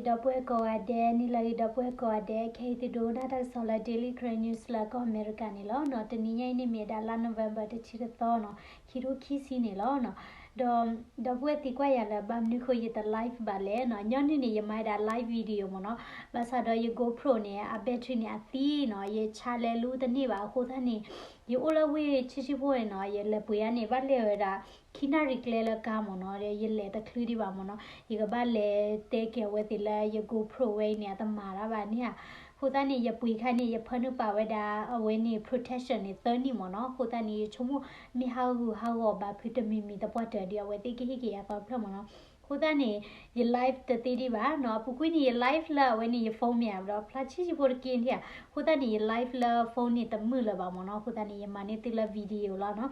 ဒီပုၢ်ဝဲၢ်ကိးဂၤဒဲး, နံၤလၢအဂ့ၤ ဒီပုၢ်ဝဲၢ်ကိးဂၤဒဲး, ခဲအံၤသုဒိကနၣ်တၢ်ကစီၣ်လၢ Daily Karen News လၢကီၢ်အမဲရကၤန့ၣ်လီၤ. တနံၤညါအံၤန့ၣ်မ့ၢ်ဝဲဒၣ်လါ November တဆံတသီနီၤ, ခံထိခံဆံန့ၣ်လီၤ. ဒီး ဒီပုၢ်ဝဲၢ်သံကွၢ်ယၤလၢ ဘၣ်မနုၤဃိယတ live ဘၣ်လဲၣ်နီၤ. ညီနုၢ်န့ၣ် ယမၤဝဲဒၣ် live video မ့ၢ်နီၤ, ဘၣ်ဆၣ်ဒီးယ GoPro န့ၣ် အ battery န့ၣ်အသံနီၤ, ယဆါလဲၤလူတန့ၢ်ဘၣ်အဃိသတးန့ၣ်, ယအိၣ်လၢဝ့ၢ်ဆံးဆံးဖိန့ၣ်နီၤ, ယလဲၤပှ့ၤဧါန့ၣ် ဘၣ်လဲၤဝဲဒၣ် ခံနၣ်ရံၣ်ကျဲလၢကါမ့ၢ်နီၤ, ဒီးယလဲၤတချုးဒံးဘၣ်မ့ၢ်နီၤ, ယကဘၣ်လဲၤတဲက့ၤအဝဲသ့ၣ်လၢယ GoPro ဝဲအံၤန့ၣ် အတမၤတၢ်ဘၣ်န့ၣ်ဧါ. အဃိသတးန့ၣ် ယပှ့ၤခါန့ၣ် ယဖၢနုာ်ပာ်ဝဲဒၣ်အဝဲန့ၣ် protection န့ၣ် သၢနံၣ်မ့ၢ်နီၤ. အဃိသတးန့ၣ် ယဆိကမိၣ်မ့ၢ်ဟးဂူာ်ဟးဂီၤဘၣ်ဖုးတမံၤမံၤသပှၢ်တၢၢ်ဒီး အဝဲသ့ၣ်ကဟ့ၣ်က့ၤယၤသီဖျၢၣ်မ့ၢ်နီၤ. အဃိသတးန့ၣ် ယ live တသ့ဒံးဘၣ်နီၤ. အပူၤကွံာ်န့ၣ် ယ live လၢအဝဲန့ၣ် ယ phone မ့ၢ်ဧါဒီး ဖျါဆံးဆံးဖိတက့ၢ်န့ၣ်ဧါ. အဃိသတးန့ၣ် ယ live လၢ phone န့ၣ်တမုာ်လၢၤဘၣ်မ့ၢ်နီၤ. အဃိသတးန့ၣ် ယမၤန့ၢ်သုလၢ video လီၤနီၤ.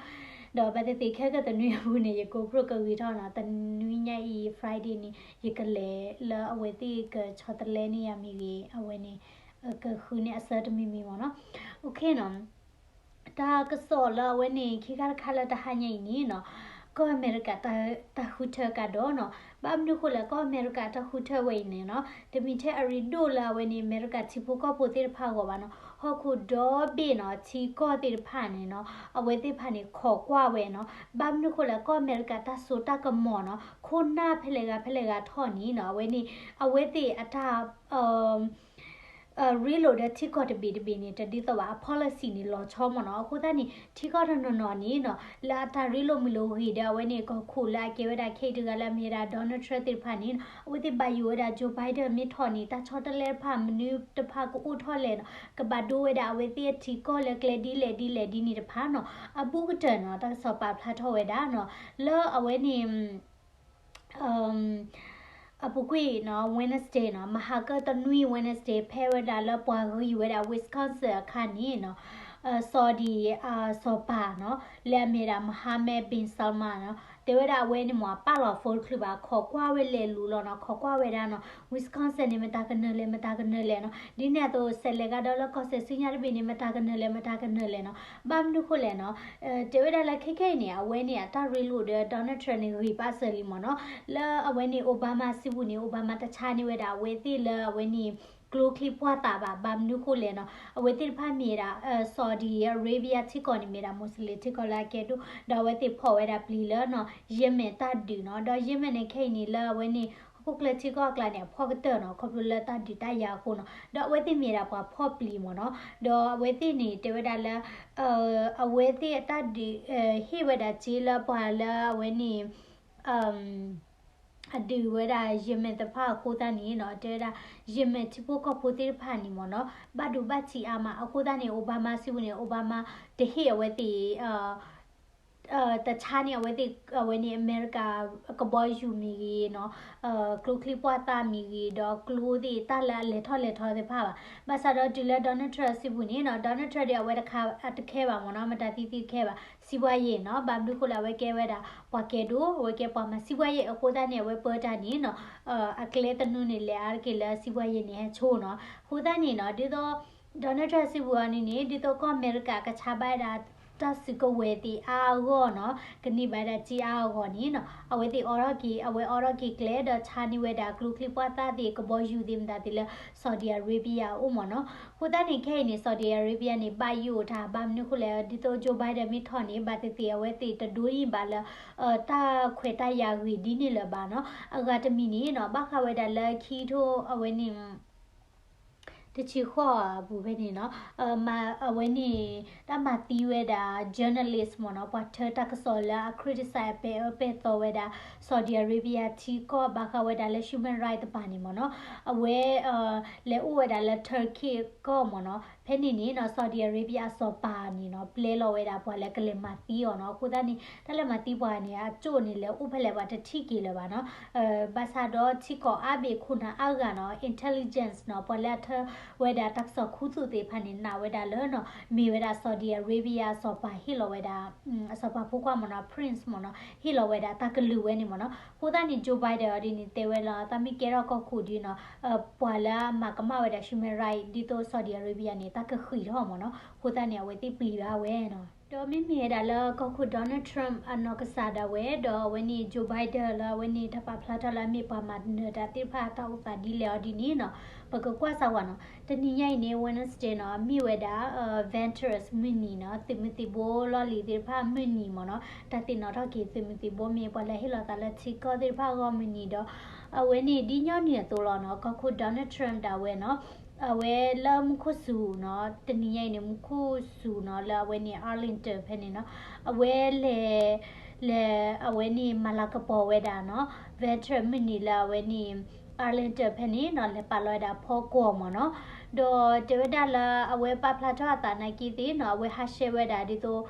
ဒီးဘၣ်သ့ၣ်သ့ၣ်ခဲကတနွံအပူၤန့ၣ် ယ GoPro ကဂ့ၤထီၣ်နီၤ. တနွံညါအံၤ Friday န့ၣ် ယကလဲၤလၢအဝဲသ့ၣ်ကဆီတလဲန့ၢ်ယၤမ့ၢ်ဂ့ၤ အဝဲန့ၣ် ကဃုန့ၢ်အဆၢတမံၤမံၤမ့ၢ်နီၤ. အိၣ်ခ့နီၤ. တၢ်ကစီၣ်လၢအဝဲန့ၣ် ခံခါတခါလၢတဟါညါအံၤန့ၣ်နီၤ, ကီၢ်အမဲရကၤတၢ်ဃုထၢကဒီးနီၤ. ဘၣ်မနုၤဃိလဲၣ် ကီၢ်အမဲရကၤတၢ်ဃုထၢဝဲအံၤန့ၣ်နီၤ, တမ့ၢ်ထဲအရ့ဒိၣ်လၢအဝဲန့ၣ် အမဲရကၤထံဖိကီၢ်ဖိသ့ၣ်တဖၣ်အဂီၢ်ဘၣ်နီၤ. ဟီၣ်ခိၣ်ဒီဘ့ၣ်နီၤ, ထံကီၢ်သ့ၣ်တဖၣ်န့ၣ်နီၤ, အဝဲသ့ၣ်တဖၣ်န့ၣ် ခိးကွၢ်ဝဲနီၤ. ဘၣ်မနုၤဃိလဲၣ် ကီၢ်အမဲရကၤတၢ်စိတၢ်ကမီၤနီၤ, ခိၣ်နၢ်ဖဲလဲၣ်ဂၤဖဲလဲၣ်ဂၤထီၣ်န့ၣ်နီၤ, အဝဲန့ၣ် အဝဲသ့ၣ်အတၢ် ရ့လိာ်ဒီးထံကီၢ်တဘ့ၣ်တဘ့ၣ်န့ၣ် တဒ်သိးဘၣ်, အ policy န့ၣ် လီၤဆီမ့ၢ်နီၤ. အဃိသတးန့ၣ် ထံကီၢ်တနီၤနီၤန့ၣ်နီၤ, လၢအတၢ်ရ့လိာ်မုာ်လိာ်ဂ့ၤဒီး အဝဲန့ၣ် ကီၢ်ခိၣ်လၢအကဲဝဲဒၣ်ခဲအံၤတဂၤလၢအမ့ၢ်ဝဲဒၣ် Donald Trump သ့ၣ်တဖၣ်န့ၣ်နီၤ, အဝဲသ့ၣ်ဘၣ်ယိၣ်ဝဲဒၣ် Joe Biden မ့ၢ်ထီၣ်န့ၣ် တၢ်ဆီတလဲတဖၣ် မနုၤတဖၣ်ကအိၣ်ထီၣ်လဲၣ်နီၤ, ကဘၣ်ဒိဝဲဒၣ်အဝဲသ့ၣ်အထံကီၢ်လၢကျဲဒ်လဲၣ်ဒ်လဲၣ်ဒ်န့ၣ်တဖၣ်နီၤ, အဘူးကတၢၢ်နီၤ တၢ်ကစီၣ်ပာ်ဖျါထီၣ်ဝဲဒၣ်နီၤ, လၢအဝဲန့ၣ် အပူၤကွံာ်နီၤ Wednesday နီၤ, မဟါကတနွံ Wednesday ဖဲဝဲဒၣ်လၢပှၤဂံၢ်ဝဲဒၣ် Wisconsin အခါန့ၣ်နီၤ, Saudi အစီၤပၤနီၤ လၢအမ့ၢ်ဒၣ် Mohammed bin Salman နီၤ, တဲဝဲဒၣ်အဝဲန့ၣ်မ့ၢ်အပာ်လီၤ phone တချုးဘၣ် ခိးကွၢ်ဝဲလဲၤလူၤလီၤနီၤ, ခိးကွၢ်ဝဲဒၣ်နီၤ Wisconsin န့ၣ် မတၤကနၢၤလဲၣ် မတၤကနၢၤလဲၣ်နီၤ, ဒ်န့ၣ်အသိး စဲးလဲၤကဒီးလၢကီၢ်စဲၣ်ဆူညါတဘ့ၣ်န့ၣ် မတၤကနၢၤလဲၣ် မတၤကနၢၤလဲၣ်နီၤ, ဘၣ်မနုၤဃိလဲၣ်နီၤ တဲဝဲဒၣ်လၢခဲခဲအံၤန့ၣ် အဝဲန့ၣ်အတၢ်ရ့လိာ်ဒီး Donald Trump န့ၣ် ဂ့ၤပာ်စၢၤလံမ့ၢ်နီၤ, လၢအဝဲန့ၣ် Obama စုပူၤန့ၣ် Obama တဆါန့ၢ်ဝဲဒၣ်အဝဲသ့ၣ်လၢအဝဲန့ၣ် ကျိချံမျိာ်သၣ်ဘၣ်, ဘၣ်မနုၤဃိလဲၣ်နီၤ, အဝဲသ့ၣ်တဖၣ်မ့ၢ်ဒၣ် Saudi Arabia ထံကီၢ်န့ၣ် မ့ၢ်ဒၣ် Muslim ထံကီၢ်လၢအကဲဒိၣ်, ဒီးအဝဲသ့ၣ်ဖီၣ်ဝဲဒၣ်ပျံၤလၢနီၤ Yemen တၢ်ဒုးနီၤ, ဒီး Yemen န့ၣ် ခဲအံၤန့ၣ် လၢအဝဲန့ၣ် ဟီၣ်ခိၣ်ချၢထံကီၢ်အကျါန့ၣ် အဖှီၣ်ကတၢၢ်နီၤ, ခီဖျိလၢတၢ်ဒုးတၢ်ယၤအဃိနီၤ, ဒီးအဝဲသ့ၣ်မ့ၢ်ဒၣ်ပှၤဖီၣ်ပျံၤမ့ၢ်နီၤ, ဒီးအဝဲသ့ၣ်န့ၣ် တဲဝဲဒၣ်လၢ အဝဲသ့ၣ်အတၢ်ဒုး ဟ့ၣ်ဝဲဒၣ်စ့လၢပှၤလၢအဝဲန့ၣ် အဒုးဝဲဒၣ် Yemen တဖၣ်အဃိသတးန့ၣ်နီၤ, တဲဝဲဒၣ် Yemen ထံဖိကီၢ်ဖိသ့ၣ်တဖၣ်န့ၣ်မ့ၢ်နီၤ, ဘၣ်ဒိဘၣ်ထံးအါမး, အဃိသတးန့ၣ် Obama စုပူၤန့ၣ် Obama တဟ့ၣ်အဝဲသ့ၣ် တဆါန့ၢ်အဝဲသ့ၣ် အဝဲန့ၣ် အမဲရကၤ ကဘီယူၤမ့ၢ်ဂ့ၤနီၤ, ကျိချံမျိာ်သၣ်မ့ၢ်ဂ့ၤ, ဒီးကျိသ့ၣ်တၢ်လၢအလဲၤထီၣ်လဲၤထီသ့ၣ်တဖၣ်ဘၣ်. ဘၣ်ဆၣ်ဒီးတုၤလၢ Donald Trump စုပူၤန့ၣ်နီၤ, Donald Trump ဒီးအဝဲတခါတခဲဘၣ်မ့ၢ်နီၤ, မတၤသံသံတခဲဘၣ်, စီးပွားရေးနီၤ, ဘၣ်မနုၤဃိလဲၣ် အဝဲကဲဝဲဒၣ် ပှၤကဲဒိၣ်, အဝဲကဲပှၤမၤစီးပွားရေးအဃိသတးန့ၣ် အဝဲပၢတၢ်န့ၣ်နီၤ, အကျဲသနူန့ၣ် လဲၤအါတက့ၢ်လၢစီးပွားရေးန့ၣ် ဟဲဆိနီၤ. အဃိသတးန့ၣ်နီၤ, ဒ်သိး Donald Trump စုပူၤအီၤန့ၣ်န့ၣ် ဒ်သိးကီၢ်အမဲရကၤကဆါဘၣ်ဝဲဒၣ် တၢ်စုကဝဲၤသ့ၣ်အါအဂီၢ်နီၤ, ကန့ၢ်ဘၣ်ဝဲဒၣ်စ့အါအဂီၢ်န့ၣ်နီၤ, အဝဲသ့ၣ်အိးထီၣ်က့ၤ, အဝဲအိးထီၣ်က့ၤကျဲဒီးဆါန့ၢ်ဝဲဒၣ်ကျိချံမျိာ်သၣ်သ့ၣ် ကဘီယူၤသ့ၣ်မတၤသ့ၣ်လၢ Saudi Arabia အအိၣ်မ့ၢ်နီၤ. အဃိသတးန့ၣ် ခဲအံၤန့ၣ် Saudi Arabia န့ၣ် ဘၣ်ယိၣ်တၢ်, ဘၣ်မနုၤဃိလဲၣ် ဒ်သိး Joe Biden မ့ၢ်ထီၣ်န့ၣ် ဘၣ်သ့ၣ်သ့ၣ်အဝဲသ့ၣ်တဒိးန့ၢ်ဘၣ်လၢ တၢ်ခွဲးတၢ်ယာ်ဂ့ၤဒ်န့ၣ်လၢၤဘၣ်နီၤ. အဂၤတမံၤန့ၣ်နီၤ, ဘၣ်ဃးဝဲဒၣ်လၢခံထိအဝဲန့ၣ် တဆံဃိးအပူၤဖဲန့ၣ်နီၤ, အဝဲန့ၣ် တၢ်မၤသံဝဲဒၣ် journalist မ့ၢ်နီၤ, ပှၤထၢတၢ်ကစီၣ်လၢအ criticize အပဲာ်အၢပဲာ်သီဝဲဒၣ် Saudi Arabia ထံကီၢ် ဘၣ်ဃးဝဲဒၣ်လၢ human right တပၤန့ၣ်မ့ၢ်နီၤ, အဝဲ လဲၤအိၣ်ဝဲဒၣ်လၢ Turkey ကီၢ်မ့ၢ်နီၤ. ဖဲန့ၣ်န့ၣ်နီၤ Saudi Arabia အစီၤပၤန့ၣ်နီၤ ပျဲလီၤဝဲဒၣ်ပှၤလၢကလဲၤမၤသံအီၤနီၤ. အဃိသတးန့ၣ် တၢ်လၢမၤသံပှၤန့ၣ် အကၠိၣ်န့ၣ် လဲၤအိၣ်ဖဲလဲၣ် ပှၤတထံၣ်က့ၤလၢၤဘၣ်နီၤ. ဘၣ်ဆၣ်ဒီးထံကီၢ်အါဘ့ၣ်ခိၣ်နၢ်အါဂၤနီၤ intelligence နီၤ ပှၤလၢအထၢဝဲဒၣ်တၢ်ကစီၣ်ခူသူၣ်သ့ၣ်တဖၣ်န့ၣ် နာ်ဝဲဒၣ်လၢနီၤ မ့ၢ်ဝဲဒၣ် Saudi Arabia အစီၤပၤဟ့ၣ်လီၤဝဲဒၣ် အစီၤပၤဖိခွါမ့ၢ်နီၤ prince မ့ၢ်နီၤ ဟ့ၣ်လီၤဝဲဒၣ်တၢ်ကလုၢ်ဝဲန့ၣ်မ့ၢ်နီၤ. အဃိသတးန့ၣ် Joe Biden အီၤဒ်န့ၣ် တဲဝဲလီၤ သးမ့ၢ်ကဲထီၣ်ကီၢ်ခိၣ်ဒ်နီၤ ပှၤလၢအမၤကမၣ်ဝဲဒၣ် human right ဒ်သိး Saudi Arabia န့ၣ် တၢ်ကဃံးထီၣ်မ့ၢ်နီၤ. အဃိသတးန့ၣ် အဝဲသ့ၣ်ပျံၤဘၣ်ဝဲနီၤ. ဒီးမ့မ့ၢ်ဝဲဒၣ်လၢကီၢ်ခိၣ် Donald Trump အနီၢ်ကစၢ်ဒၣ်ဝဲ ဒီးအဝဲန့ၣ် Joe Biden လၢအဝဲန့ၣ် တၢ်ပာ်ဖျါထီၣ်လၢအမ့ၢ်ပှၤမၤနၢၤတၢ်သ့ၣ်တဖၣ်အတၢ်အိၣ်သးဒ်လဲၣ်အီၤဒ်န့ၣ်နီၤ, ပကကွၢ်စၢ်ဝဲနီၤ. တနံၤညါအံၤန့ၣ် Wednesday နီၤ, မ့ၢ်ဝဲဒၣ် Veterans မုၢ်နံၤနီၤ, သုးမုၢ်သံၣ်ဘိလီၢ်လံၤသ့ၣ်တဖၣ်မုၢ်နံၤမ့ၢ်နီၤ, တၢ်သ့ၣ်နီၣ်ထီၣ်က့ၤသုးမုၢ်သံၣ်ဘိ မ့ၢ်ပှၤလၢဟ့ၣ်လီၤသးလၢထံကီၢ်သ့ၣ်တဖၣ်အဂီၢ်မုၢ်နံၤဒီး အဝဲန့ၣ်ဒ်ညီနုၢ်အသိးလီၤနီၤ, ကီၢ်ခိၣ် Donald Trump ဒၣ်ဝဲနီၤ အဝဲလၢမူခိၣ်စူၤနီၤ, တနံၤညါအံၤန့ၣ် မူခိၣ်စူၤနီၤ, လၢအဝဲန့ၣ် Arlington ဖဲန့ၣ်နီၤ, အဝဲလဲၤ လဲၤ အဝဲန့ၣ်မၤလၤကပီၤဝဲဒၣ်နီၤ, Veteran မုၢ်နံၤလၢအဝဲန့ၣ် Arlington ဖဲန့ၣ်နီၤ, လဲၤပာ်လီၤဝဲဒၣ်ဖီကွီၢ်မ့ၢ်နီၤ, ဒီးတဲဝဲဒၣ်လၢအဝဲပာ်ဖျါထီၣ်အသးနာ်က့သ့ၣ်နီၤ, အဝဲဟးရှဲဝဲဒၣ်ဒ်သိး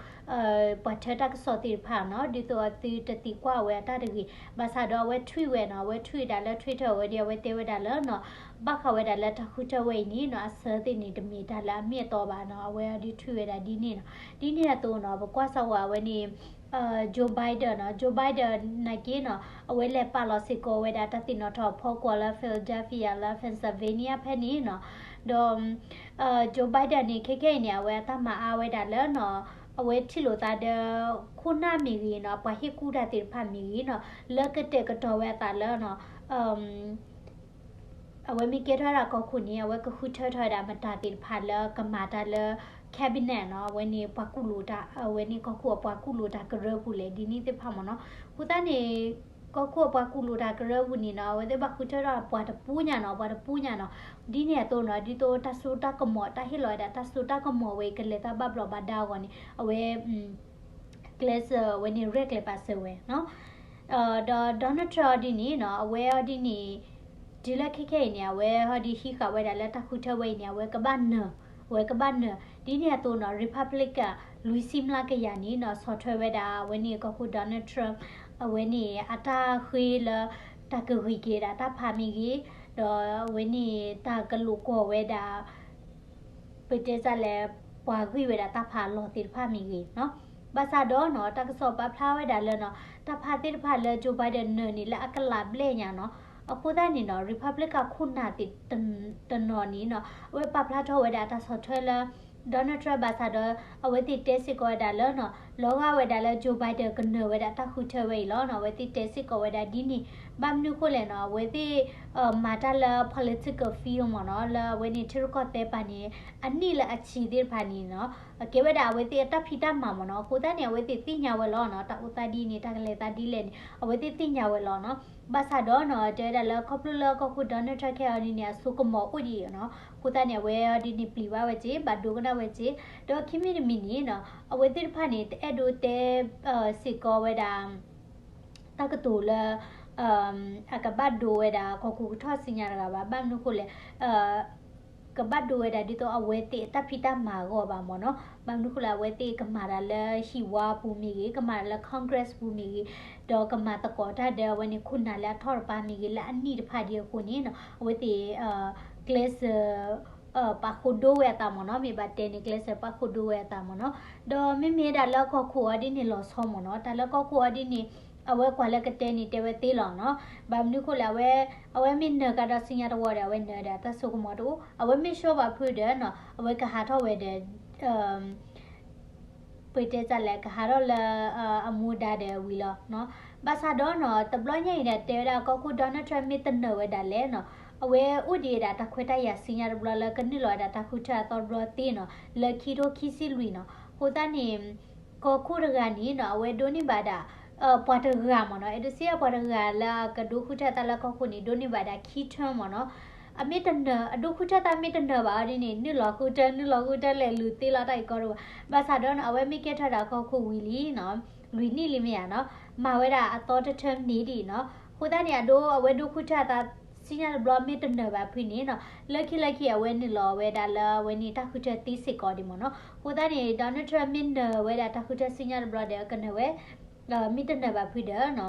ပှၤထၢတၢ်ကစီၣ်သ့ၣ်တဖၣ်နီၤ, ဒ်သိးအသုတသံကွၢ်ဝဲအတၢ်တဂ့ၤ, ဘၣ်ဆၣ်ဒီးအဝဲ tweet ဝဲနီၤ, အဝဲ tweet ဒၣ်လၢ Twitter ဝဲဒီး အဝဲတဲဝဲဒၣ်လၢနီၤ, ဘၣ်ဃးဝဲဒၣ်လၢတၢ်ဃုထၢဝဲအံၤန့ၣ်နီၤ, အဆၢသ့ၣ်န့ၣ် တမ့ၢ်တၢ်လၢအမ့ၢ်အတီဘၣ်နီၤ, အဝဲအီၤဒ် tweet ဝဲဒၣ်ဒ်န့ၣ်နီၤ, ဒ်န့ၣ်အသိးနီၤ, ပကွၢ်စၢ်ဝဲအဝဲန့ၣ် Joe Biden နီၤ, Joe Biden နာ်က့နီၤ, အဝဲလဲၤပာ်လီၤစ့ၢ်ကီးဝဲဒၣ်တၢ်သ့ၣ်နီၣ်ထီၣ်ဖီကွီၢ်လၢ Philadelphia လၢ Pennsylvania ဖဲန့ၣ်နီၤ, ဒီး Joe Biden န့ၣ် ခဲခဲအံၤန့ၣ် အဝဲအတၢ်မၤအါဝဲဒၣ်လၢနီၤ, အဝဲထံၣ်လိာ်သးဒီး ခိၣ်နၢ်မ့ၢ်ဂ့ၤနီၤ, ပှၤဟ့ၣ်ကူၣ်တၢ်သ့ၣ်တဖၣ်မ့ၢ်ဂ့ၤနီၤ, လၢကတဲာ်ကတီၤဝဲအသးလၢနီၤ အဝဲမ့ၢ်ကဲထီၣ်ဝဲဒၣ်ကီၢ်ခိၣ်န့ၣ် အဝဲကဃုထၢထီၣ်ဝဲဒၣ်မတၤသ့ၣ်တဖၣ်လၢကမၤတၢ်လၢ cabinet နီၤ, အဝဲန့ၣ်ပှၤကူၣ်လိာ်တၢ် အဝဲန့ၣ်ကီၢ်ခိၣ်အပှၤကူၣ်လိာ်တၢ်ကရၢပူၤလဲၣ် ဒ်န့ၣ်သ့ၣ်တဖၣ်မ့ၢ်နီၤ, အဃိသတးန့ၣ် ကီၢ်ခိၣ်အပှၤကူၣ်လိာ်တၢ်ကရၢပူၤန့ၣ်နီၤ, အဝဲသ့ၣ်ဘၣ်ဃုထၢထီၣ်ပှၤတပူၤညါနီၤ, ပှၤတပူၤညါနီၤ, ဒ်န့ၣ်အသိးနီၤ, ဒ်သိးတၢ်စိတၢ်ကမီၤ တၢ်ဟ့ၣ်လီၤဝဲဒၣ်တၢ်စိတၢ်ကမီၤဝဲအံၤ ကလဲၤတၢ်ဘၣ်ဘျီးဘၣ်ဒါအဂီၢ်န့ၣ် အဝဲ ကျဲးစၢးဝဲန့ၣ် ရဲၣ်ကျဲၤပာ်စၢၤဝဲနီၤ, ဒီး Donald Trump အီၤဒ်န့ၣ်နီၤ, အဝဲအီၤဒ်န့ၣ် တုၤလၢခဲခဲအံၤန့ၣ် အဝဲအီၤဒ်ဟံးဃာ်ဝဲဒၣ်လၢတၢ်ဃုထၢဝဲအံၤန့ၣ် အဝဲကဘၣ်နၢၤ, အဝဲကဘၣ်နၢၤ, ဒ်န့ၣ်အသိးနီၤ Republican လွံၢ်ဆံမျးကယၤန့ၣ်နီၤ ဆီၣ်ထွဲဝဲဒၣ် အဝဲန့ၣ်ကီၢ်ခိၣ် Donald Trump အဝဲန့ၣ် အတၢ်ဃ့လၢ တၢ်ကဂံၢ်က့ၤဒၣ်တၢ်ဖးမ့ၢ်ဂ့ၤ, ဒီးအဝဲန့ၣ် တၢ်ကလိာ်ကွီၢ်ဝဲဒၣ် ပတဲစ့ၢ်လဲၣ် ပှၤဂံၢ်ဝဲဒၣ်တၢ်ဖးအလီၢ်သ့ၣ်တဖၣ်မ့ၢ်ဂ့ၤနီၤ, ဘၣ်ဆၣ်ဒီးနီၤ တၢ်ကစီၣ်ပာ်ဖျါဝဲဒၣ်လၢနီၤ တၢ်ဖးသ့ၣ်တဖၣ်လၢ Joe Biden နၢၤန့ၣ် လၢအကလးဘျဲၣ်ညါနီၤ, အဃိသတးန့ၣ်နီၤ Republican ခိၣ်နၢ်သ့ၣ်တနီၤန့ၣ်နီၤ အဝဲပာ်ဖျါထီၣ်ဝဲဒၣ်တၢ်ဆီၣ်ထွဲလၢ Donald Trump ဘၣ်ဆၣ်ဒီး အဝဲသ့ၣ်တဲစ့ၢ်ကီးဝဲဒၣ်လၢနီၤ လီၤဂာ်ဝဲဒၣ်လၢ Joe Biden ကနၢၤဝဲဒၣ်တၢ်ဃုထၢဝဲအံၤလီၤနီၤ, အဝဲသ့ၣ်တဲစ့ၢ်ကီးဝဲဒၣ်ဒ်န့ၣ်, ဘၣ်မနုၤဃိလဲၣ်နီၤ အဝဲသ့ၣ် မၤတၢ်လၢ political field မ့ၢ်နီၤ လၢအဝဲန့ၣ် ထံရူၢ်ကီၢ်သဲးပၤန့ၣ် အနံၣ်လၢအဆံသ့ၣ်တဖၣ်န့ၣ်နီၤ ကဲဝဲဒၣ်အဝဲသ့ၣ်အတၢ်ဖံးတၢ်မၤမ့ၢ်နီၤ, အဃိသတးန့ၣ် အဝဲသ့ၣ်သ့ၣ်ညါဝဲလီၤနီၤ, တၢ်အိၣ်သးဒ်န့ၣ် တၢ်ကလဲၤသးဒ်လဲၣ်န့ၣ် အဝဲသ့ၣ်သ့ၣ်ညါဝဲလီၤနီၤ, ဘၣ်ဆၣ်ဒီးနီၤ တဲဝဲဒၣ်လၢခီဖျိလၢကီၢ်ခိၣ် Donald Trump ခဲအံၤဒ်န့ၣ် အစိကမီၤအိၣ်ဒံးနီၤ, အဃိသတးန့ၣ် အဝဲဒ်န့ၣ်ပျံၤဘၣ်ဝဲက့ၤ ဘၣ်ဒိကနၣ်ဝဲက့ၤ, ဒီးခံမံၤတမံၤန့ၣ်နီၤ အဝဲသ့ၣ်တဖၣ်န့ၣ် တအဲၣ်ဒိးတဲ စ့ၢ်ကီးဝဲဒၣ် တၢ်ကတိၤလၢ အကဘၣ်ဒိဝဲဒၣ် ကီၢ်ခိၣ်ကထီၣ်ဆူညါတဂၤဘၣ်, ဘၣ်မနုၤဃိလဲၣ် ကဘၣ်ဒိဝဲဒၣ်ဒ်သိးအဝဲသ့ၣ်အတၢ်ဖံးတၢ်မၤအဂီၢ်ဘၣ်မ့ၢ်နီၤ, ဘၣ်မနုၤဃိလဲၣ် အဝဲသ့ၣ်ကမၤတၢ်လၢဟံၣ်ဝါပူၤမ့ၢ်ဂ့ၤ, ကမၤတၢ်လၢ Congress ပူၤမ့ၢ်ဂ့ၤ, ဒီးကမၤသကိးတၢ်ဒီးအဝဲန့ၣ်ခိၣ်နၢ်လၢအထီၣ်တပၤမ့ၢ်ဂ့ၤ လၢအနံၣ်တဖၣ်ဒ်အဃိန့ၣ်နီၤ, အဝဲသ့ၣ် ကျဲးစၢး ပာ်ဃုာ်ဒိဝဲအသးမ့ၢ်နီၤ, မ့ၢ်ဘၣ်တဲန့ၣ် ကျဲးစၢးပာ်ဃုာ်ဒိဝဲအသးမ့ၢ်နီၤ, ဒီးမ့မ့ၢ်ဒၣ်လၢကီၢ်ခိၣ်အီၤဒ်န့ၣ်လီၤဆီမ့ၢ်နီၤ, တၢ်လၢကီၢ်ခိၣ်အီၤဒ်န့ၣ် အဝဲကွၢ်လၢကတဲန့ၣ်တဲဝဲသ့လီၤနီၤ, ဘၣ်မနုၤဃိလဲၣ် အဝဲ အဝဲမ့ၢ်နၢၤကဒီးဆူညါတဝီဒီး အဝဲနၢၤဒီးတၢ်ဆိကမိၣ်တအိၣ်, အဝဲမ့ၢ်ဆှၢဘၣ်ဖုဒီးနီၤ အဝဲကဟးထီၣ်ဝဲဒီး ပတဲတၢ်လဲၣ် ကဟးထီၣ်လၢ အမူဒါဒီးဝံၤလီၤနီၤ, ဘၣ်ဆၣ်ဒီးနီၤ တဘျီညါအံၤဒီး တဲဝဲဒၣ်ကီၢ်ခိၣ် Donald Trump မ့ၢ်တနၢၤဝဲဒၣ်လဲၣ်နီၤ, အဝဲအိၣ်ဒံးဝဲဒၣ်တၢ်ခွဲးတၢ်ယာ်ဆူညါတဘျီလၢကနုာ်လီၤဝဲဒၣ်တၢ်ဃုထၢအသီတဘျီသ့နီၤ, လၢခံထိခံဆံလွံၢ်နီၤ, အဃိသတးန့ၣ် ကီၢ်ခိၣ်တဂၤန့ၣ်နီၤ အဝဲဒိးန့ၢ်ဘၣ်ဒၣ် ပှၤတဂၤမ့ၢ်နီၤ, အဲၣ်ဒိးစ့ၢ်ကီးပှၤတဂၤလၢအကဒိဃုထၢသးလၢကီၢ်ခိၣ်န့ၣ် ဒိးန့ၢ်ဘၣ်ဒၣ်ခံ term မ့ၢ်နီၤ, အမ့ၢ်တနၢၤ အဒိဃုထၢသးမ့ၢ်တနၢၤဘၣ်အီၤဒ်န့ၣ် နုာ်လီၤဃုထၢ နုာ်လီၤဃုထၢလဲၤလူၤသ့လီၤတၢ်အံၤကီးတဝဲ, ဘၣ်ဆၣ်ဒီးနီၤ အဝဲမ့ၢ်ကဲထီၣ်ဒၣ်ကီၢ်ခိၣ်ဝံၤလံနီၤ, လွံၢ်နံၣ်လံမ့ၢ်ဧါနီၤ, မၤဝဲဒၣ်အသီတ term န့ၣ်ဒံးနီၤ, အဃိသတးန့ၣ် အဒိ အဝဲဒိဃုထၢသး ဆူညါတဘျီမ့ၢ်တနၢၤဘၣ်ဖုန့ၣ်နီၤ, လၢခံလၢခံအဝဲနုာ်လီၤဝဲဒၣ်လၢအဝဲန့ၣ်တၢ်ဃုထၢသ့စ့ၢ်ကီးဒံးမ့ၢ်နီၤ, အဃိသတးန့ၣ် Donald Trump မ့ၢ်နၢၤဝဲဒၣ်တၢ်ဃုထၢဆူညါတဘျီဒီး ကနၢၤဝဲ မ့ၢ်တနၢၤဘၣ်ဖုဒီးနီၤ,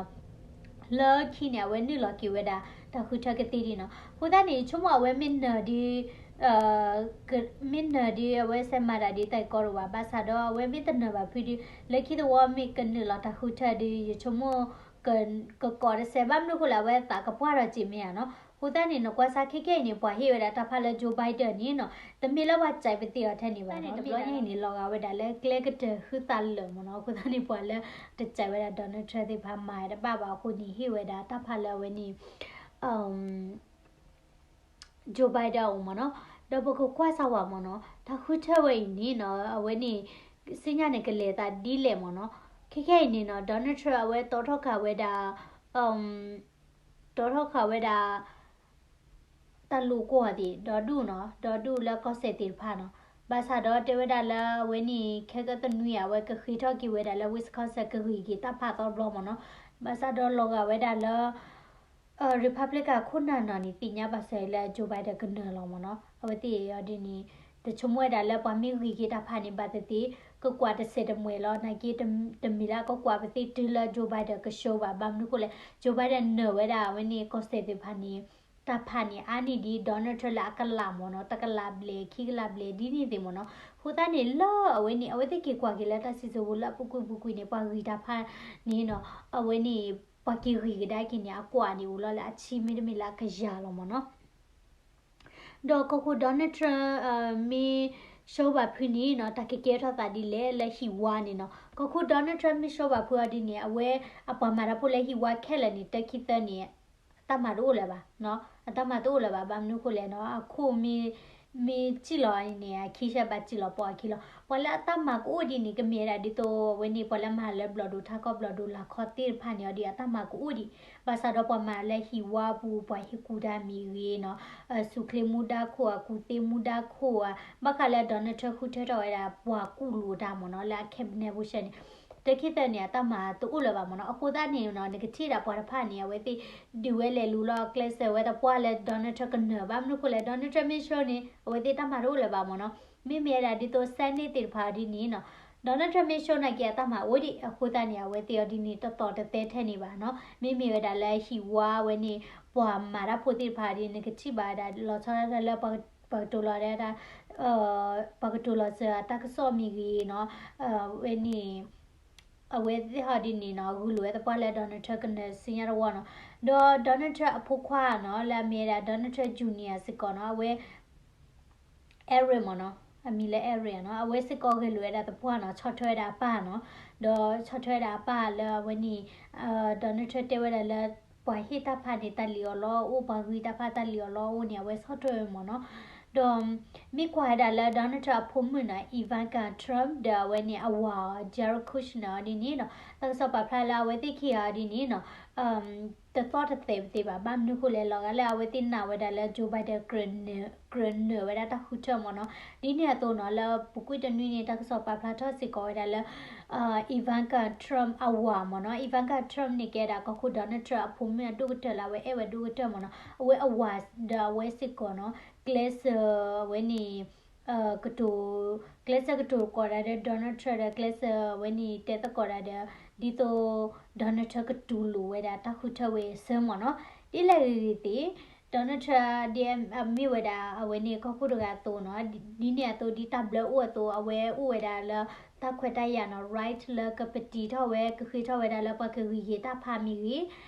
လၢခံန့ၣ် အဝဲနုာ်လီၤက့ၤဝဲဒၣ် တၢ်ဃုထၢကသ့ဒံးနီၤ, အဃိသတးန့ၣ် ဆိကမိၣ်အဝဲမ့ၢ်နၢၤဒ် မ့ၢ်နၢၤဒ်အဝဲစဲးမၤတၢ်ဒ်တၢ်အံၤကီးတဝဲ, ဘၣ်ဆၣ်ဒီးအဝဲမ့ၢ်တနၢၤဘၣ်ဖုဒ် လၢခံသဝီမ့ၢ်ကနုာ်လီၤတၢ်ဃုထၢဒ် ယဆိကမိၣ် ကကိးတစဲး ဘၣ်မနုၤဃိလဲၣ် အဝဲသးကပှၢ်ဒီးစ့ၢ်မ့ၢ်ဧါနီၤ, အဃိသတးန့ၣ် နကွၢ်စၢ်ခဲခဲအံၤန့ၣ် ပှၤဟ့ၣ်ဝဲဒၣ်တၢ်ဖးလၢ Joe Biden န့ၣ်နီၤ, တမ့ၢ်လၢပှၤစံးပသ့ၣ်အီၤထဲန့ၣ်ဘၣ်နီၤ, တဘျီညါအံၤန့ၣ် လီၤဂာ်ဝဲဒၣ်လၢကျဲကတၢၢ်ဟုသးလၢာ်မ့ၢ်နီၤ, အဃိသတးန့ၣ်ပှၤလၢတစံးဝဲဒၣ် Donald Trump သ့ၣ်တဖၣ်မၤတဘၣ်ဘၣ်အဃိန့ၣ် ဟ့ၣ်ဝဲဒၣ်တၢ်ဖးလၢအဝဲန့ၣ် Joe Biden အအိၣ်မ့ၢ်နီၤ, ဒီးပကကွၢ်စၢ်ဝဲမ့ၢ်နီၤ, တၢ်ဃုထၢဝဲအံၤန့ၣ်နီၤ, အဝဲန့ၣ် စံညါန့ၣ်ကလဲၤသးဒ်လဲၣ်မ့ၢ်နီၤ, ခဲခဲအံၤန့ၣ်နီၤ Donald Trump အဝဲတီထီၣ်ခးဝဲဒၣ် တီထီၣ်ခးဝဲဒၣ် တၢ်လိာ်ကွီၢ်သ့ၣ် ဒီဒူၣ်နီၤ, ဒီဒူၣ်လၢကီၢ်စဲၣ်သ့ၣ်တဖၣ်နီၤ, ဘၣ်ဆၣ်ဒီးတဲဝဲဒၣ်လၢအဝဲန့ၣ် ခဲကသနွံအဝဲကဃ့ထီၣ်က့ၤဝဲဒၣ်လၢ Wisconsin ကဂံၢ်က့ၤတၢ်ဖးသီတဘျီမ့ၢ်နီၤ, ဘၣ်ဆၣ်ဒီးလီၤဂာ်ဝဲဒၣ်လၢ Republican ခိၣ်နၢ်နီၤန့ၣ် သ့ၣ်ညါဘၣ်စၢၤလၢ Joe Biden ကနၢၤလီၤမ့ၢ်နီၤ, အဝဲသ့ၣ်အီၤဒ်န့ၣ် တဆိကမိၣ်ဝဲဒၣ်လၢပှၤမ့ၢ်ဂံၢ်က့ၤတၢ်ဖးန့ၣ် ဘၣ်သ့ၣ်သ့ၣ် ကကွၢ်တစဲးတမှဲၤလီၤ, နာ်က့ တမ့ၢ်လၢကကွၢ်ပသ့ၣ်တုၤလၢ Joe Biden က show ဘၣ်, ဘၣ်မနုၤဃိလဲၣ် Joe Biden နၢၤဝဲဒၣ်အဝဲန့ၣ်ကီၢ်စဲၣ်သ့ၣ်တဖၣ်န့ၣ် တၢ်ဖးန့ၣ် အါန့ၢ်ဒံး Donald Trump လၢအကလးမ့ၢ်နီၤ, တကလးဘျဲၣ် ခံကလးဘျဲၣ်ဒ်န့ၣ်သ့ၣ်မ့ၢ်နီၤ, အဃိသတးန့ၣ်လၢအဝဲန့ၣ် အဝဲသ့ၣ်က့ၤကွၢ်က့ၤလၢတၢ်စံၣ်စိၤပူၤလၢအပူၤကွံာ်ပူၤကွံာ်န့ၣ် ပှၤဂံၢ်တၢ်ဖးန့ၣ်နီၤ, အဝဲန့ၣ် ပှၤက့ၤဂံၢ်ကဒါက့ၤန့ၣ် အကွၢ်န့ၣ်အိၣ်လီၤလၢအဆံမ့တမ့ၢ်လၢအကယၤလီၤမ့ၢ်နီၤ. ဒီးကီၢ်ခိၣ် Donald Trump မ့ၢ် show ဘၣ်ဖုန့ၣ်နီၤ တၢ်ကကဲထီၣ်သးဒ်လဲၣ်လၢဟံၣ်ဝါန့ၣ်နီၤ, ကီၢ်ခိၣ် Donald Trump မ့ၢ် show ဘၣ်ဖုအီၤဒ်န့ၣ် အဝဲအပှၤမၤတၢ်ဖိလၢဟံၣ်ဝါခဲလၢာ်န့ၣ် တခံသၢန့ၣ် အတၢ်မၤတအိၣ်လၢၤဘၣ်, အတၢ်မၤတအိၣ်လၢၤဘၣ်, ဘၣ်မနုၤဃိလဲၣ်နီၤ အခိၣ်မ့ၢ် မ့ၢ်စံၣ်လီၤန့ၣ် အခံရှဲဘၣ်စံၣ်လီၤပိာ်အခံလီၤ, ပှၤလၢအတၢ်မၤကအိၣ်ဒ်န့ၣ် ကမ့ၢ်ဝဲဒၣ်ဒ်သိးအဝဲန့ၣ် ပှၤလၢမၤလၢဘျီၣ်ဒိၣ်ထးခီဘျီၣ်ဒိၣ်လာ်ခီသ့ၣ်တဖၣ်န့ၣ်အီၤဒ်အတၢ်မၤကအိၣ်ဒံး, ဘၣ်ဆၣ်ဒီးပှၤမၤလၢဟံၣ်ဝါပူၤ ပှၤဟ့ၣ်ကူၣ်တၢ်မ့ၢ်ဂ့ၤနီၤ ဆူၣ်ချ့မူဒါခိၣ်ဧါ ကူၣ်သ့မူဒါခိၣ်ဧါ ဘၣ်ဃးလၢ Donald Trump ဃုထၢထီၣ်ဝဲဒၣ် ပှၤကူၣ်လိာ်တၢ်မ့ၢ်နီၤ လၢအ cabinet ဘိရှဲန့ၣ် တခံသၢန့ၣ် အတၢ်မၤတအိၣ်လၢၤဘၣ်မ့ၢ်နီၤ, အဃိသတးန့ၣ်နီၤ နကထံၣ်ဒၣ်ပှၤတဖၣ်န့ၣ် အဝဲသ့ၣ်ဒုးဝဲလဲၤလူၤလီၤ ကျဲးစၢးဝဲသပှၢ်လၢ Donald Trump ကနၢၤ ဘၣ်မနုၤဃိလဲၣ် Donald Trump မ့ၢ် show န့ၣ် အဝဲသ့ၣ်တၢ်မၤတအိၣ်လၢၤဘၣ်မ့ၢ်နီၤ, မ့မ့ၢ်ဝဲဒၣ်ဒ်သိး Senate သ့ၣ်တဖၣ်ဒ်န့ၣ်နီၤ Donald Trump မ့ၢ် show နာ်က့ အတၢ်မၤအိၣ်ဒံး အဃိသတးန့ၣ် အဝဲသ့ၣ်အီၤဒ်န့ၣ် တသီၣ်တသဲထဲန့ၣ်ဘၣ်နီၤ, မ့မ့ၢ်ဝဲဒၣ်လၢဟံၣ်ဝါဝဲန့ၣ် ပှၤမၤတၢ်ဖိသ့ၣ်တဖၣ်ဒ်န့ၣ် နကထံၣ်ဘၣ်ဝဲဒၣ် လီၤဆီဒၣ်တၢ်လၢ ပှၤကတိၤလီၤဒၣ် ပှၤကတိၤလီၤစၢၤအတၢ်ကစီၣ်မ့ၢ်ဂ့ၤနီၤ, ဝဲန့ၣ် အဝဲသ့ၣ်ဟီဒ်န့ၣ်နီၤ ဂုာ်လိာ်ဝဲသပှၢ်လၢ Donald Trump ကနၢၤစံညါတဝီနီၤ, ဒီး Donald Trump အဖိခွါနီၤ လၢအမ့ၢ်ဝဲဒၣ် Donald Trump Junior စ့ၢ်ကီးနီၤ အဝဲ Eric မ့ၢ်နီၤ, အမံၤလၢ Eric နီၤ, အဝဲစ့ၢ်ကီးဂဲၤလိာ်ဝဲဒၣ်သပှၢ်နီၤ ဆီၣ်ထွဲဝဲဒၣ်အပၢ်နီၤ, ဒီးဆီၣ်ထွဲဝဲဒၣ်အပၢ်လၢအဝဲန့ၣ် Donald Trump တဲဝဲဒၣ်လၢ ပှၤဟ့ၣ်တၢ်ဖးန့ၣ် တၢ်လံၣ်အီၤလီအအိၣ်, ပှၤဂံၢ်တၢ်ဖးတၢ်လံၣ်အီၤလီအအိၣ်န့ၣ် အဝဲဆီၣ်ထွဲဝဲမ့ၢ်နီၤ, ဒီး မ့ၢ်ကွၢ်ဝဲဒၣ်လၢ Donald Trump အဖိမုၣ်နီၤ Ivanka Trump ဒီးအဝဲန့ၣ်အဝၤအီၤ Jared Kushner အီၤဒ်န့ၣ်နီၤ, တၢ်ကစီၣ်ပာ်ဖျါလၢအဝဲသ့ၣ်ခံဂၤအီၤဒ်န့ၣ်နီၤ တသီၣ်တသဲးပသ့ဘၣ်, ဘၣ်မနုၤဃိလဲၣ် လီၤဂာ်လၢအဝဲသ့ၣ်နာ်ဝဲဒၣ်လၢ Joe Biden ကြၢးနၢၤဝဲဒၣ်တၢ်ဃုထၢမ့ၢ်နီၤ, ဒ်န့ၣ်အသိးနီၤ လၢပူၤကွံာ်တနွံန့ၣ် တၢ်ကစီၣ်ပာ်ဖျါထီၣ်စ့ၢ်ကီးဝဲဒၣ်လၢ Ivanka Trump အဝၤမ့ၢ်နီၤ, Ivanka Trump န့ၣ်ကဲဒၣ်ကီၢ်ခိၣ် Donald Trump အဖိမုၣ်အဒိၣ်ကတၢၢ်လၢအဝဲအဲၣ်ဝဲဒိၣ်ကတၢၢ်မ့ၢ်နီၤ, အဝဲအဝၤဒီးအဝဲစ့ၢ်ကီးနီၤ ကျဲးစၢးအဝဲန့ၣ် ကတိၤ ကျဲးစၢးကတိၤသကိးတၢ်ဒီး Donald Trump ဒီးကျဲးစၢးအဝဲန့ၣ်တဲသကိးတၢ်ဒီး ဒ်သိး Donald Trump ကတူၢ်လိာ်ဝဲဒၣ်တၢ်ဃုထၢဝဲအဆၢမ့ၢ်နီၤ, ဒ်လဲၣ်ဂ့ၤဂ့ၤသ့ၣ် Donald Trump ဒ်အမ့ၢ်ဝဲဒၣ်အဝဲန့ၣ်ကီၢ်ခိၣ်တဂၤအသိးနီၤ, ဒ်န့ၣ်အသိးဒ်တၢ်ဘျၢအိၣ်အသိး အဝဲအိၣ်ဝဲဒၣ်လၢတၢ်ခွဲးတၢ်ယာ်နီၤ right လၢကပတံၤထီၣ်ဝဲ ကဃ့ထီၣ်ဝဲဒၣ်လၢပှၤကဂံၢ်က့ၤတၢ်ဖးမ့ၢ်ဂ့ၤ,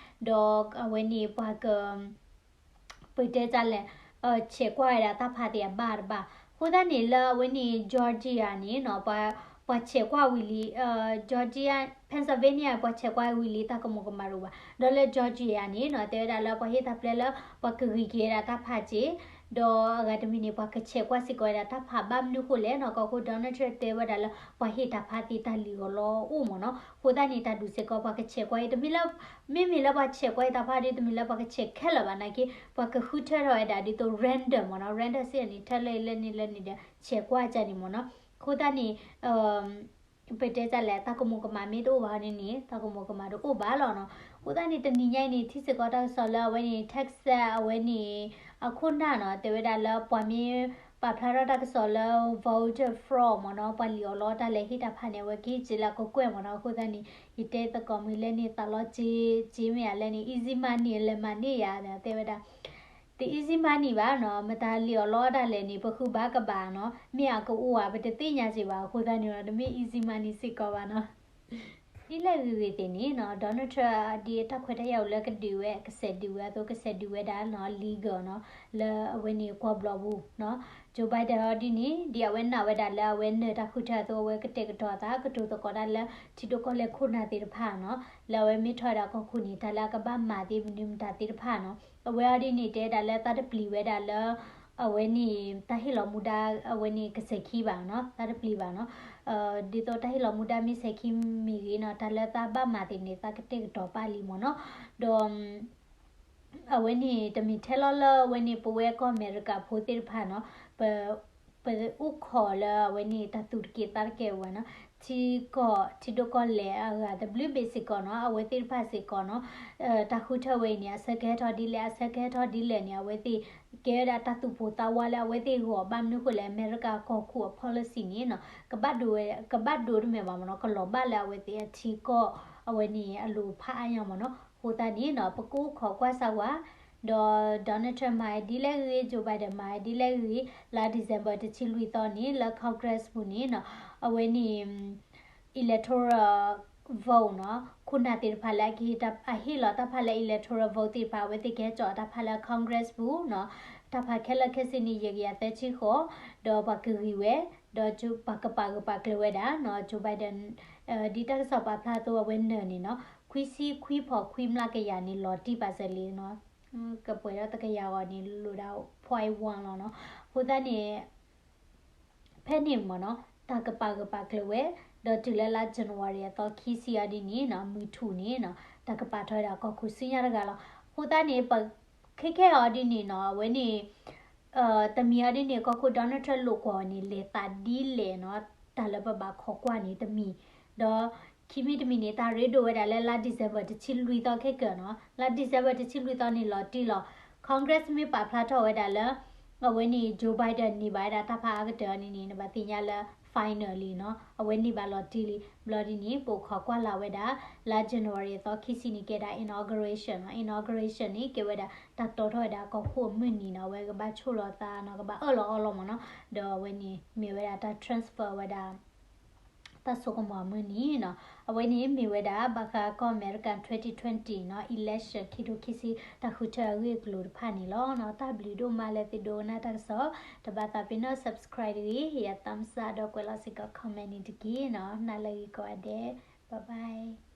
ဒီးအဝဲန့ၣ်ပှၤက ပတဲတၢ်လဲၣ် ဆဲးကွၢ်ဝဲဒၣ်တၢ်ဖးသ့ၣ်အဘၣ်တဘၣ်, အဃိသတးန့ၣ်လၢအဝဲန့ၣ် Georgia န့ၣ်နီၤ ပှၤဆဲးကွၢ်ဝံၤလံ Georgia Pennsylvania ပှၤဆဲးကွၢ်ဝံၤလံတၢ်ကမူၤကမၣ်တအိၣ်ဘၣ်, ဒီးလၢ Georgia န့ၣ်နီၤ တဲဝဲဒၣ်လၢပှၤဟ့ၣ်တၢ်ပျဲလၢပှၤကဂံၢ်က့ၤဝဲဒၣ်တၢ်ဖးက့ၤ, ဒီးအဂၤတမံၤန့ၣ် ပှၤကဆဲးကွၢ်စ့ၢ်ကီးဝဲဒၣ်တၢ်ဖး ဘၣ်မနုၤဃိလဲၣ်နီၤ ကီၢ်ခိၣ် Donald Trump တဲဝဲဒၣ်လၢပှၤဟ့ၣ်တၢ်ဖးသ့တၢ်လံၣ်အီၤလီအအိၣ်မ့ၢ်နီၤ, အဃိသတးန့ၣ် တၢ်ဒုးစ့ၢ်ကီးပှၤကဆဲးကွၢ်အံၤ တမ့ၢ်လၢ မ့မ့ၢ်လၢပှၤဆဲးကွၢ်အံၤတၢ်ဖးဒီး တမ့ၢ်လၢပှၤကဆဲးခဲလၢာ်ဘၣ်နာ်က့ ပှၤကဃုထၢထီၣ်ဝဲဒၣ်ဒ်သိး random မ့ၢ်နီၤ, random စ့ၢ်န့ၣ် ထၢလၢလၢန့ၣ်လၢန့ၣ်ဒီး ဆဲးကွၢ်ကန့ၣ်မ့ၢ်နီၤ, အဃိသတးန့ၣ် ပတဲတၢ်လဲၣ် တၢ်ကမူၤကမၣ်မ့ၢ်တအိၣ်ဘၣ်န့ၣ်န့ၣ် တၢ်ကမူၤကမၣ်တအိၣ်ဘၣ်လီၤနီၤ, အဃိသတးန့ၣ် တနံၤညါအံၤန့ၣ် ထံၣ်စ့ၢ်ကီးတၢ်ကစီၣ်လၢအဝဲန့ၣ် Texas အဝဲန့ၣ် အခိၣ်နၢ်နီၤ တဲဝဲဒၣ်လၢပှၤမ့ၢ်ပာ်ဖျါထီၣ်တၢ်ကစီၣ်လၢ voter fraud မ့ၢ်နီၤ, ပှၤလံၣ်အီၣ်လီတၢ်လဲၤဟ့ၣ်တၢ်ဖးန့ၣ် အဝဲကဟ့ၣ်စ့လၢကကွဲၢ်မ့ၢ်နီၤ, အဃိသတးန့ၣ် ယတဲသကိးမုၢ်လၢန့ၣ် သးလီက့မ့ၢ်ဧါလၢန့ၣ် easy money လဲၤမၤန့ၢ်ယၤ တဲဝဲဒၣ် တ easy money ဘၣ်နီၤ, မတၤလံၣ်အီၣ်လီတၢ်လဲၣ်န့ၣ် ပဃုဘၣ်ကဘၣ်နီၤ, မ့ၢ်အကအိၣ်ဧါ ပတသ့ၣ်ညါစ့ၢ်ဘၣ်, အဃိသတးန့ၣ် တမ့ၢ် easy money စ့ၢ်ကီးဘၣ်နီၤ. ဒ်လဲၣ်ဂ့ၤဂ့ၤသ့ၣ်န့ၣ်နီၤ Donald Trump ဒ်တၢ်ခွဲးတၢ်ယာ်အိၣ်လၢကဒုးဝဲ ကစဲးဒုးဝဲအသိး ကစဲးဒုးဝဲဒၣ်နီၤ legal နီၤ လၢအဝဲန့ၣ်ကွီၢ်ဘျီပူၤနီၤ Joe Biden အီၤဒ်န့ၣ် ဒ်အဝဲနာ်ဝဲဒၣ်လၢအဝဲနၢၤတၢ်ဃုထၢအသိး အဝဲကတဲာ်ကတီၤအသး ကတိၤသကိးတၢ်လၢ ထံဒိၣ်ကီၢ်လဲၢ်ခိၣ်နၢ်သ့ၣ်တဖၣ်နီၤ လၢအဝဲမ့ၢ်ထီၣ်ဝဲဒၣ်ကီၢ်ခိၣ်န့ၣ် တၢ်လၢအကဘၣ်မၤသ့မနုၤမတၤသ့ၣ်တဖၣ်နီၤ အဝဲအီၤဒ်န့ၣ် တဲဒၣ်လၢသးတပျံၤဝဲဒၣ်လၢ အဝဲန့ၣ် တၢ်ဟ့ၣ်လီၤမူဒါ အဝဲန့ၣ်ကစဲးခံဘၣ်နီၤ သးတပျံၤဘၣ်နီၤ ဒ်သိးတၢ်ဟ့ၣ်လီၤမူဒါမ့ၢ်စဲးခံမ့ၢ်ဂ့ၤနီၤ တၢ်လၢသးဘၣ်မၤသ့ၣ်န့ၣ် သးကတဲာ်ကတီၤပာ်လံမ့ၢ်နီၤ ဒီး အဝဲန့ၣ် တမ့ၢ်ထဲလီၤလၢအဝဲန့ၣ် ပဝဲကီၢ်အမဲရကၤဖိသ့ၣ်တဖၣ်နီၤ ပ ပအိၣ်ခိးလၢအဝဲန့ၣ် တၢ်သူၣ်တက့ၢ်သးတက့ၢ်ဝဲနီၤ ထံကီၢ် ထံဒိၣ်ကီၢ်လဲၢ်အဂၤတဘျုးဘ့ၣ်စ့ၢ်ကီးနီၤ အဝဲသ့ၣ်တဖၣ်စ့ၢ်ကီးနီၤ တၢ်ဃုထၢဝဲအံၤန့ၣ် အဆၢကဟဲထီၣ်ဒ်လဲၣ် အဆၢကဟဲထီၣ်ဒ်လဲၣ်န့ၣ် အဝဲသ့ၣ် ကဲဝဲဒၣ်တၢ်သူၣ်ပိၢ်သးဝးလၢအဝဲသ့ၣ်ဂီၢ် ဘၣ်မနုၤဃိလဲၣ် အမဲရကၤကီၢ်ခိၣ်အ policy န့ၣ်နီၤ ကဘၣ်ဒိ ကဘၣ်ဒိတမ့ၢ်ဘၣ်မ့ၢ်နီၤ ကလီၤဘၣ်လၢအဝဲသ့ၣ်အထံကီၢ် အဝဲန့ၣ်အလိၤဖးအါညါမ့ၢ်နီၤ အဃိသတးန့ၣ်နီၤ ပကအိၣ်ခိးကွၢ်စၢ်ဝဲ ဒီး Donald Trump မၤဒ်လဲၣ်ဂ့ၤ Joe Biden မၤဒ်လဲၣ်ဂ့ၤ လါ December တဆံလွံၢ်သီန့ၣ် လၢ Congress ပူၤန့ၣ်နီၤ အဝဲန့ၣ် electoral vote နီၤ ခိၣ်နၢ်သ့ၣ်တဖၣ်လၢအကဟ့ၣ်တၢ် အဟ့ၣ်လီၤတၢ်ဖးလၢ electoral vote သ့ၣ်တဖၣ် အဝဲသ့ၣ်ကဟဲစိာ်အတၢ်ဖးလၢ Congress ပူၤနီၤ တၢ်ဖးခဲလၢာ်ခဲဆ့န့ၣ် ယဲၢ်ကယၤသၢဆံဃိး ဒီးပှၤကဂံၢ်ဝဲ ဒီးပှၤကပာ်ဂၢၢ်ပာ်ကျၢၤဝဲဒၣ်နီၤ Joe Biden ဒ်တၢ်ကစီၣ်ပာ်ဖျါအသိးအဝဲနၢၤန့ၣ်နီၤ ခွံဆံခွံဖီၣ်ခွံမျးကယၤန့ၣ် လီၤတံၢ်ပာ်စၢၤလံနီၤ ကပှဲၤဒီးတကယၤဂီၢ်န့ၣ် လိၣ်ဒၣ် point one လီၤနီၤ အဃိသတးန့ၣ် ဖဲန့ၣ်မ့ၢ်နီၤ တၢ်ကပာ်ဂၢၢ်ပာ်ကျၢၤဝဲ ဒီးတုၤလၢလါ January အသီခံဆံအီၤဒ်န့ၣ်နီၤ မုၢ်ထူၣ်န့ၣ်နီၤ တၢ်ကပာ်ထီၣ်ဝဲဒၣ်ကီၢ်ခိၣ်ဆူညါတဂၤလီၤ. အဃိသတးန့ၣ် ပ ခဲခဲအီၤဒ်န့ၣ်နီၤ အဝဲန့ၣ် တမံၤအီၤဒ်န့ၣ် ကီၢ်ခိၣ် Donald Trump လိာ်ကွီၢ်အီၤန့ၣ် လဲၤသးဒ်လဲၣ်နီၤ တၢ်လၢပဘၣ်ခိးကွၢ်န့ၣ်တမံၤ, ဒီးခံမံၤတမံၤန့ၣ် တၢ်ရ့ဒိၣ်ဝဲဒၣ်လၢလါ December တဆံလွံၢ်သီခဲကၢၢ်နီၤ, လါ December တဆံလွံၢ်သီန့ၣ်လီၤတံၢ်လီၤ. Congress မ့ၢ်ပာ်ဖျါထီၣ်ဝဲဒၣ်လၢ အဝဲန့ၣ် Joe Biden န့ၢ်ဘၣ်ဝဲဒၣ်တၢ်ဖးအါကတၢၢ်န့ၣ်န့ၣ် နဘၣ်သ့ၣ်ညါလၢ final လံနီၤ, အဝဲန့ၢ်ဘၣ်လီၤတံၢ်လံ. ဘျီဒ်န့ၣ် ပအိၣ်ခိးကွၢ်လၢ်ဝဲဒၣ် လါ January အသီခံဆံန့ၣ် ကဲဒၣ် inauguration နီၤ, inauguration န့ၣ် ကဲဝဲဒၣ်တၢ်တီထီၣ်ဝဲဒၣ်ကီၢ်ခိၣ်အမုၢ်နံၤနီၤ, အဝဲကဘၣ်ဆိၣ်လီၤသးနီၤ, ကဘၣ်အၢၣ်လီၤအီလီၤမ့ၢ်နီၤ, ဒီးအဝဲန့ၣ် မ့ၢ်ဝဲဒၣ်တၢ် transfer ဝဲဒၣ် တၢ်စိကမီၤအမုၢ်နံၤနီၤ, အဝဲန့ၣ်မ့ၢ်ဝဲဒၣ် ဘၣ်ဃးကီၢ်အမဲရကၤ twenty twenty နီၤ election ခံထိခံဆံ တၢ်ဃုထၢအဂ့ၢ်အကျိၤတဖၣ်န့ၣ်လီၤနီၤ. တၢ်ဘျုးဒိၣ်မးလၢသုဒိကနၣ်တၢ်ကစီၣ်, တဘၣ်သးပ့ၤနီၣ် subscribe တဂ့ၤ, ဟ့ၣ်ယၤ thumbs up ဒီးကွဲးလီၤစ့ၢ်ကီး comment န့ၣ်တက့ၢ်နီၤ. နၤလၢဂ့ၤကိးဂၤဒဲး, bye bye.